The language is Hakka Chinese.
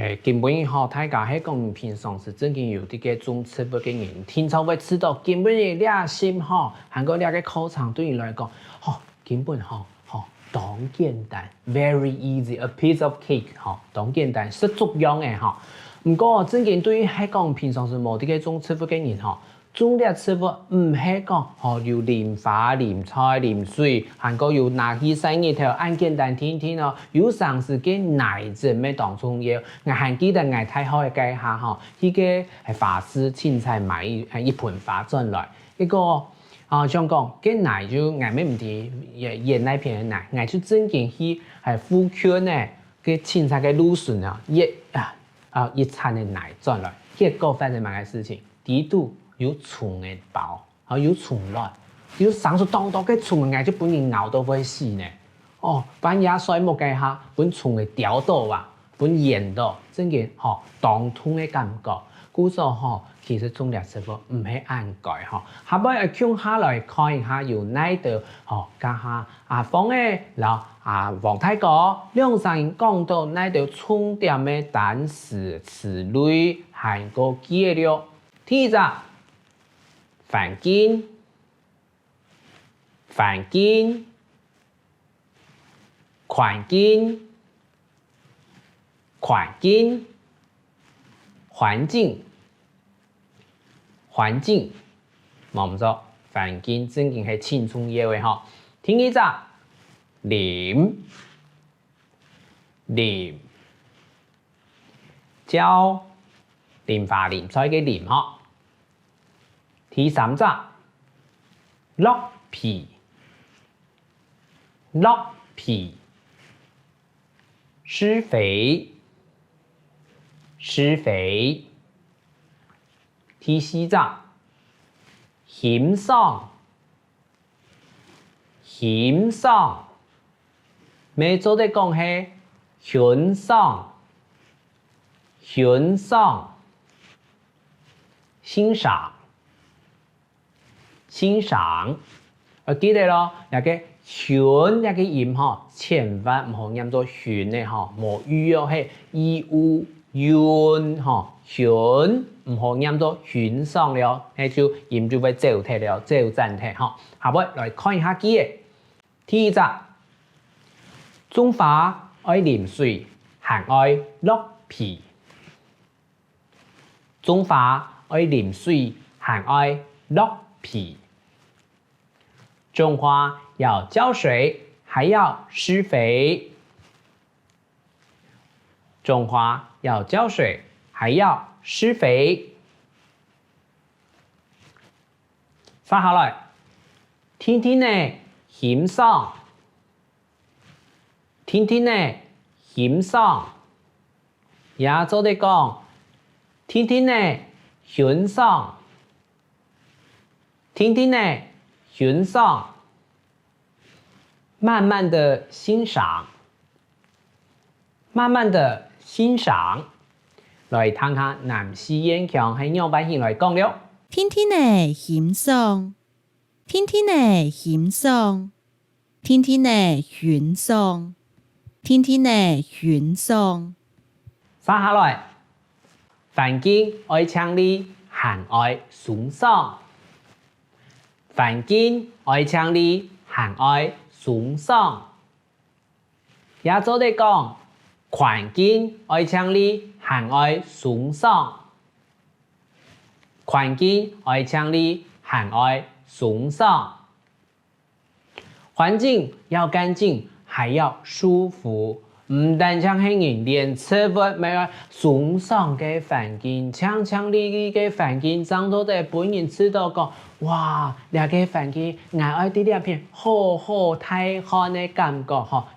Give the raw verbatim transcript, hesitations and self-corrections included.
欸，今晡日吼，大家係講平常時正經有在該種植物个人，定著會知著今晡日這集吼，還過這個課程對你來講，吼，根本吼，吼，當簡單，very easy，a piece of cake，吼，當簡單，食足樣仔吼。毋過正經對於係講平常時無在該種植物个人吼， 種這植物毋係講吼有淋花、淋菜、淋水，還過有拿去曬日頭，恁簡單定定哦。有成時个泥質乜當重要。𠊎還記得𠊎大學个該下吼，去該花市清採買一一盆花轉來，結果啊，想講該泥就𠊎乜毋知挖哪片个泥，𠊎就正經去附近个該清採个路脣啊，挖啊啊一層个泥轉來，結果發生麼个事情？ 底肚有蟲仔包，吼，有蟲卵，有生出當多个蟲仔，𠊎就分人咬到會死呢。哦，半夜睡目該下，分蟲仔叮著啊，分蜒著，正經吼，當痛个感覺。故所吼，其實種這植物毋係恁該吼。下擺愛共下來看一下有哪兜吼，該下阿芳仔摎阿黃大哥兩儕人講著哪兜重點个單詞、詞彙，還過句仔了。 第一隻，環境，環境，環境，環境，環境，環境，無毋著，環境正經係盡重要个吼。第二隻，淋， 淋，照淋花淋菜个淋吼。第三隻，落肥，落肥，施肥，施肥。第四隻，欣賞， 欣賞，乜做得講係欣賞，欣賞，欣賞，欣賞。愛記得囉，這個欣這個音吼，千萬毋好唸做薰仔吼，無語哦，係i u 欣吼，欣，毋好唸做欣賞了，該就音就會走忒了，走散忒吼。下擺來看一下句仔。第一隻，種花愛淋水，還愛落肥。種花愛淋水，還愛落肥。種花要澆水，還要施肥。 種花要澆水，還要施肥。接下來，定定仔欣賞，定定仔欣賞，也做得講，定定仔欣賞，定定仔欣賞。 慢慢地欣賞，慢慢地欣賞。來聽下南四縣腔係仰般形來講了。定定仔欣賞，定定仔欣賞，定定仔欣賞，定定仔欣賞。接下來，環境愛淨俐，還愛鬆爽。 環境愛淨俐，還愛鬆爽。也做得講，環境愛淨俐，還愛鬆爽。環境愛淨俐，還愛鬆爽。 環境要乾淨，還要舒服。毋單淨係人，連植物乜愛鬆爽个環境，淨淨俐俐个環境，正做得分人知著講，哇，這個環境，𠊎愛在這片好好大漢个感覺吼。